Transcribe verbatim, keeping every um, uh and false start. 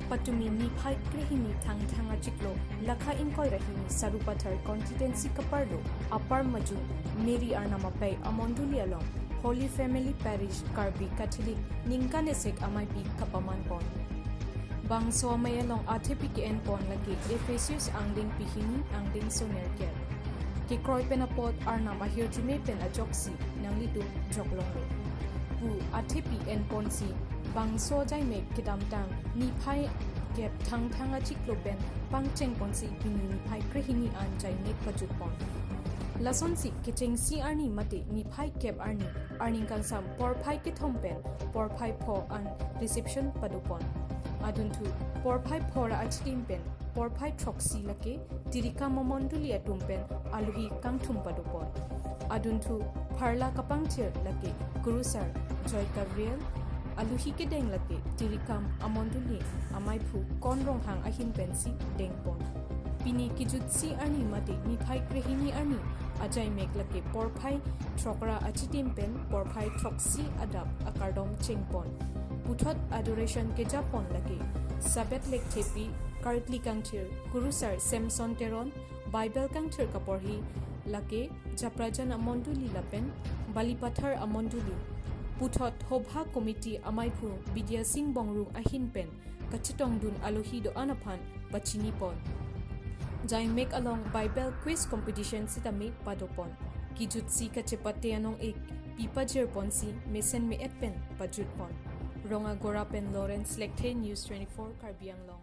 Patumi niphai krehini Thangthang achiklo lakha ingkoi ra hini Sarupathar constituency kaparlo Upper Majung Mary Arnam Apei amonduli along Holy Family Parish Karbi Catholic ningkan esek ameipi kapaman pon. Bangso amei along athepi ke-en pon lake Ephesus angdeng pehini angdeng soner ker. Kekroi pen apot Arnam ahirjume pen ajoksi nanglitum joklonglo pu athepi en ponsi bangso ajaimek kedamtang niphai kep Thangthang achiklo pen pangcheng ponsi pini niphai krehini an jaimek pajut pon. Lasonsi kechengsi arni mate niphai kep arni arni kangsam porphai kethom pen porphai pho an reception pado pon. Adunthu porphai pho ra achitim pen porphai throksi lake tirikam amonduli atum pen aluhi kangthum pado pon. Adunthu pharla kapangthir lake Kurusar Joy Gabriel, aluhi kedeng lake tirikam amonduli ameiphu Kon Ronghang ahin pensi deng pon. Pini kejutsi arni mate niphai krehini arni ajaimek lake porphai throk ra achitim pen porphai throksi adap akardom cheng pon. Puthot adoration keja pon lake Sabet Lekthepi, Karkli Kangthir, Kurusar Samson Teron, Bible kangthir kaporhi lake Japrajan amonduli lapen Balipathar amonduli. Puthot Hobha Committee ameiphu Bidya Sing Bongrung ahin pen kachetongdun aluhi do-an aphan pachini pon. Jaimek along Bible quiz competition sitame pado pon. Kejutsi kachepate anong-ik pi pajir ponsi mesen me-et pen pajut pon. Rongagora pen Lawrence Lekthe, News twenty-four Karbi Anglong.